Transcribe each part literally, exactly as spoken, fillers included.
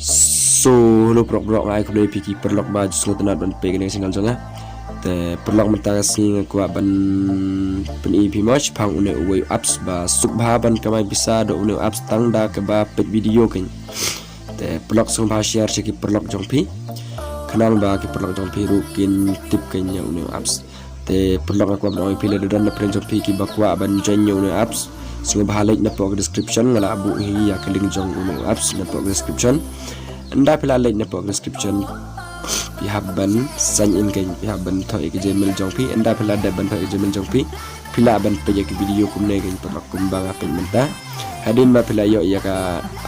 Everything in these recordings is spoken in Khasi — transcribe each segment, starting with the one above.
So, hello paralok, nga ai khublei ïa phi ki paralok ba ju sngewtynnat ban peit ïa kane ka channel jong nga. Te paralok, mynta ka sngi nga kwah ban pyni ïa phi mo shaphang une uwei u apps ba suk bha ban kamai pisa da une u apps tang da kaba peit video keiñ. Te paralok, sngewbha share sha ki paralok jong phi, khnang ba ki paralok jong phi ruh kin tip keiñ ïa une u apps. Te paralok, nga kwah ban ong ïa phi, lada don na pdeng jong phi kiba kwah ban join ïa une u apps, sngewbha leit napoh ka description, nga la buh hi ïa ka link jong une u apps napoh ka description. Ynda phi la leit napoh ka description, phi hap ban sign in keiñ, phi hap ban thoh ïa ka Gmail jong phi. Ynda phi la dep ban thoh ïa ka Gmail jong phi, phi lah ban peit ïa ki video kumne keiñ paralok, kumba nga peit mynta. Hadien ba phi la ïoh ïa ka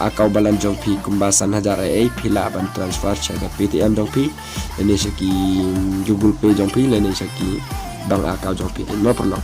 account balance jong phi kumba san hajar ei ei, phi lah ban transfer sha ka Paytm jong phi, lane sha ki Google Pay jong phi, lane sha ki bank account jong phi keiñ mo paralok.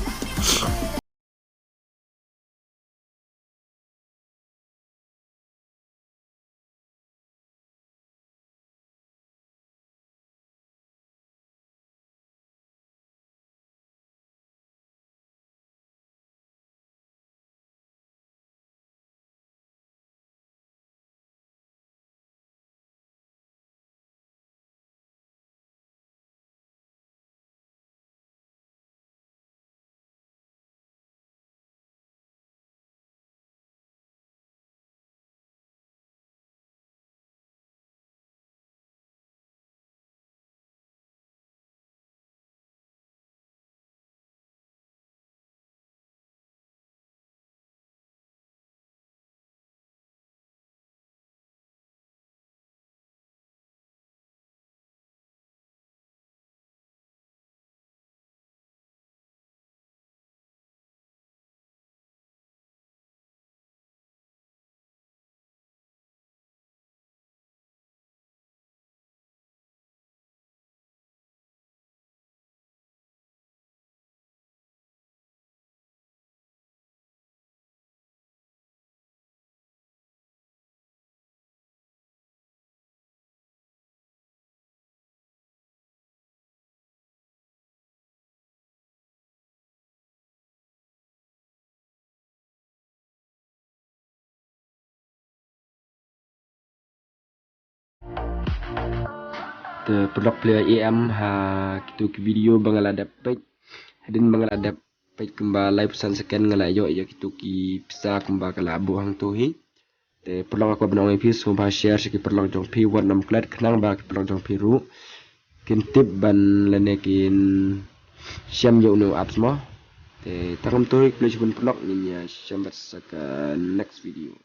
Te paralok, phi la ïohi em ha kito ki video ba nga la dep peit. Hadien ba nga la dep peit kumba laiphew san second, nga la ïoh ïa kito ki pisa kumba ka la buh hangto hi. Te paralok, nga kwah ban ong ïa phi, sngewbha share sha ki paralok jong phi wat nym klet, khnang ba ki paralok jong phi ruh kin tip ban lane kin shem ïa une u apps mo. Te tang kumto hi, khublei shibun paralok, ngin ïa shem pat sa ka next video.